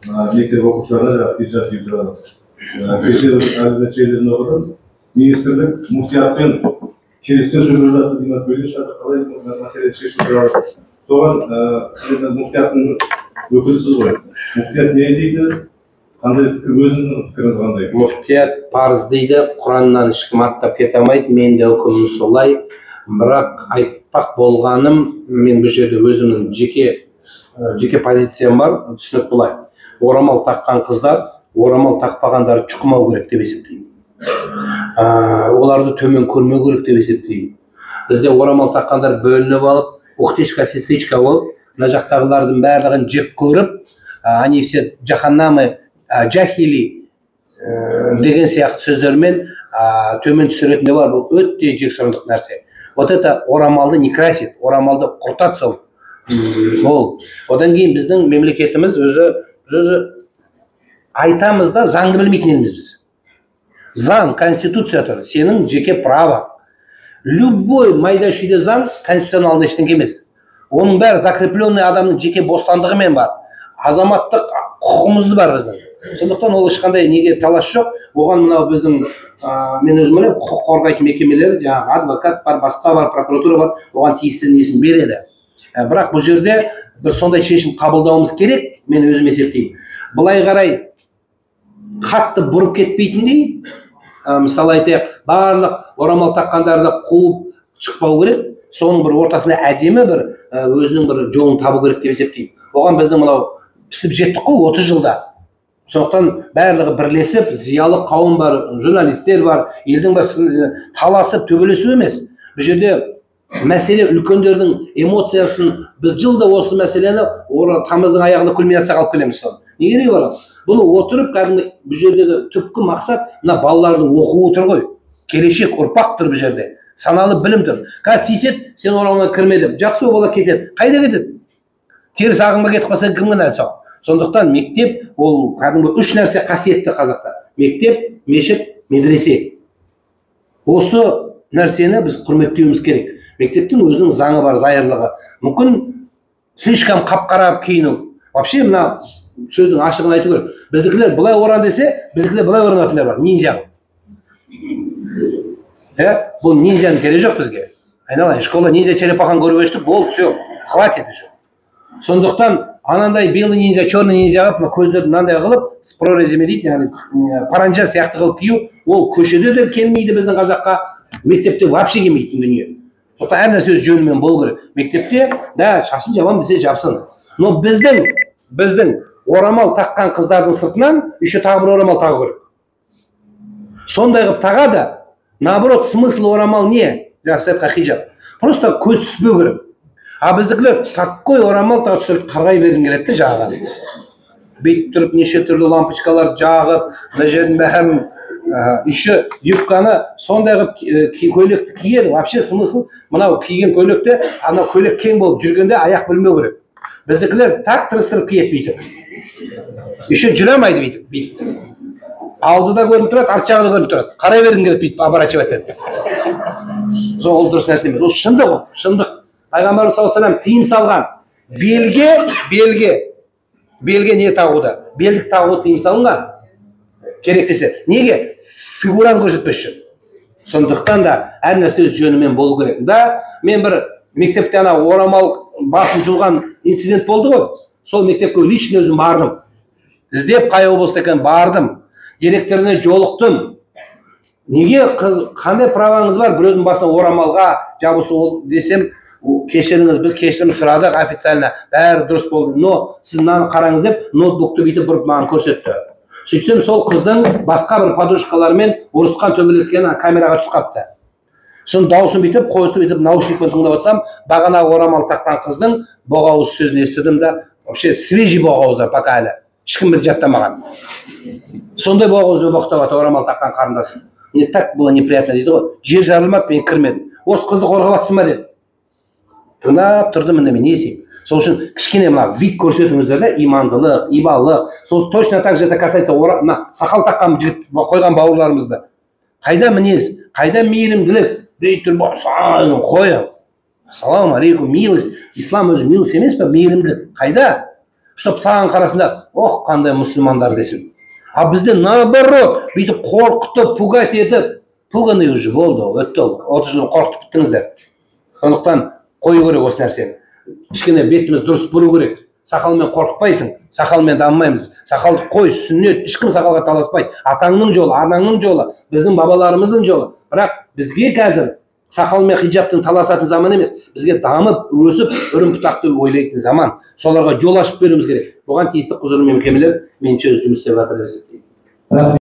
Мектеп оқушыларына жаңағы хиджаб кию туралы. Кеше әлеуметтік желілерін оқыдым. Министрлік муфтиятпен келіссөз жүргізіп жатыр деймін, сөйлесіп жатыр, қалай мәселені шешу туралы. Соған сіз енді муфтияттың өкілісіз ғой. Муфтият не дейді? Қандай пікір, өзіңіздің пікіріңіз қандай? Муфтият парыз дейді, Құраннан ешкім аттап кете алмайды, мен де үкімім солай. Бірақ айтпақ болғаным, мен бұл жерде өзімнің жеке позициям бар, түсінік былай. Орамал таққан қыздар, орамал тақпағандарды шұқымау керек деп есептеймін. Оларды төмен көрмеу керек деп есептеймін. Бізде орамал таққандар бөлініп алып, ухтишка, сестричка болып, мына жақтағылардың барлығын жек көріп, они все жаханнамы, жахили деген сияқты сөздермен төмен түсіретін де бар. Бұл өте жексұрындық нәрсе. Вот это орамалды не красит, орамалды құртады сол. Ол. Одан кейін біздің мемлекетіміз өзі, біз өзі айтамыз да, заңды білмейтін елміз біз. Заң, конституция тұр, сенің жеке право. Любой майда шүйде заң конституцияның алдында ештеңе емес. Оның бәрі закрепленный адамның жеке бостандығымен бар. Азаматтық құқығымыз бар біздің. Сондықтан ол ешқандай неге талас жоқ. Оған мынау біздің, мен өзім ойлаймын, құқық қорғайтын мекемелер, жаңағы адвокат бар, басқа бар, прокуратура бар, оған тиісті несін береді. Бірақ бұл жерде бір сондай шешім қабылдауымыз керек, мен өзім есептеймін. Былай қарай қатты бұрып кетпейтіндей, мысалы айтайық, барлық орамал таққандарды қуып шықпау керек, соның бір ортасында әдемі бір өзінің бір жолын табу керек деп есептеймін. Оған біздің мынау пісіп жеттік қой 30 жылда. Сондықтан барлығы бірлесіп, зиялы қауым бар, журналистер бар, елдің бар, таласып төбелесу емес. Бұл жерде мәселе үлкендердің эмоциясын, біз жылда осы мәселені тамыздың аяғында кульминацияға алып келеміз соны. Не керегі бар? Бұны отырып кәдімгі бұл жердегі түпкі мақсат мына балалардың оқуы тұр ғой. Келешек ұрпақ тұр бұл жерде. Саналы білім тұр. Қазір тиіседі, сен орамалға кірме деп. Жақсы, ол бала кетеді. Қайда кетеді? Теріс ағымға кетіп қалса кім кінәлі соған? Сондықтан мектеп ол кәдімгі үш нәрсе қасиетті қазақта. Мектеп, мешіт, медресе. Осы нәрсені біз құрметтеуіміз керек. Мектептің өзінің заңы бар, зайырлығы. Мүмкін слишком қап-қара киіну. Вообще мына сөздің ашығын айту керек. Біздікілер былай оран десе, біздікілер былай оранатындар бар. Ниндзя. Бұл ниндзяның керегі жоқ бізге. Айналайын, школа ниндзя черепаханы көріп өстік, болды, все, хватит уже. Сондықтан анандай белый ниндзя, черный ниндзя қылып, мына көздерді мынандай қылып, с прорезями дейді, яғни, паранжа сияқты қылып кию, ол көшеде де келмейді біздің қазаққа, мектепте вообще келмейтін дүние. Сондықтан әр нәрсе өз жөнімен болу керек. Мектепте, да, шашын жабамын десе жапсын. Но біздің орамал таққан қыздардың сыртынан еще тағы бір орамал тағу керек. Сондай қылып тағады, наоборот, смысл орамал не? Жаңа сіз айтқан хиджаб. Просто көз түспеу керек. А біздікілер такой орамал тағып түсіріп қарғай бергің келеді де жаңағы. Бүйтіп тұрып неше түрлі лампочкалар жағып, мына жердің бәрін, еще юбканы сондай қылып көйлекті киеді. Вообще смысл мынау киген көйлекте, анау көйлек кең болып жүргенде аяқ білмеу керек. Біздікілер так тырыстырып киеді бүйтіп. Еще жүре алмайды бүйтіп, бүйтіп. Алды да көрініп тұрады, арт жағы да көрініп тұрады. Қарай бергің келеді бүйтіп, оборачиваться етіп. Сол ол дұрыс нәрсе емес. Ол шындық ол, шындық. Пайғамбарымыз саллаллаху алейхи вассалам тыйым салған. Белге не тағуды? Белдік тағу тыйым салынған. Керек десе. Неге? Фигураны көрсетпес үшін. Сондықтан да әр нәрсе өз жөнімен болу керек. Да, мен бір мектепте ана орамал басын жұлған инцидент болды ғой. Сол мектепке лично өзім бардым. Іздеп қай облыста екенін бардым. Директорына жолықтым. Неге қандай праваңыз бар біреудің басына орамалға жабысу ол десем, кешіріңіз, біз кешірім сұрадық официально, бәрі дұрыс болды, но сіз мынаны қараңыз деп ноутбукты бүйтіп бұрып маған көрсетті. Сөйтсем сол қыздың басқа бір подружкаларымен ұрысқан төбелескені камераға түсіп қапты. Соның дауысын бүйтіп қосып бүйтіп наушникпен тыңдап отырсам, бағана орамал таққан қыздың боғауыз сөзін естідім да, вообще свежий боғауыздар пока әлі ешкім бір жаттамаған. Сондай боғауызбен боқтап жатыр орамал таққан қарындасым. Мне так было неприятно дейді ғой. Жер жарылмады, мен кірмедім. Осы қызды қорғап жатсың ба деді. Тыңдап тұрдым, міне мен не істеймін. Сол үшін кішкене мына вид көрсетіңіздер да, имандылық, ибалық. Сол точно так же это касается мына сақал таққан жігіт қойған бауырларымызды. Қайда мінез, қайда мейірімділік? Бүйтіп тұрып, қойын. Ассалаумағалейкум, милость. Ислам өзі милость емес пе, мейірімділік. Қайда? Чтоб саған қарасын да, ох, қандай мұсылмандар десін. А бізде наоборот, бүйтіп қорқытып, пугать етіп, пуганый уже болды, ол өтті ол. 30 жыл қорқытып біттіңіздер. Сондықтан қою керек осы нәрсені. Кішкене бетіміз дұрыс бұру керек. Сақалмен қорқытпайсың, сақалмен дамымаймыз. Сақалды қой, сүннет, ешкім сақалға таласпайды. Атаңның жолы, анаңның жолы, біздің бабаларымыздың жолы. Бірақ бізге қазір сақал мен хиджабтың таласатын заман емес. Бізге дамып, өсіп, үрім бұтақты ойлайтын заман. Соларға жол ашып беруіміз керек. Бұған тиісті құзырлы мекемелер меніңше жұмыс істеп жатыр деп есептеймін.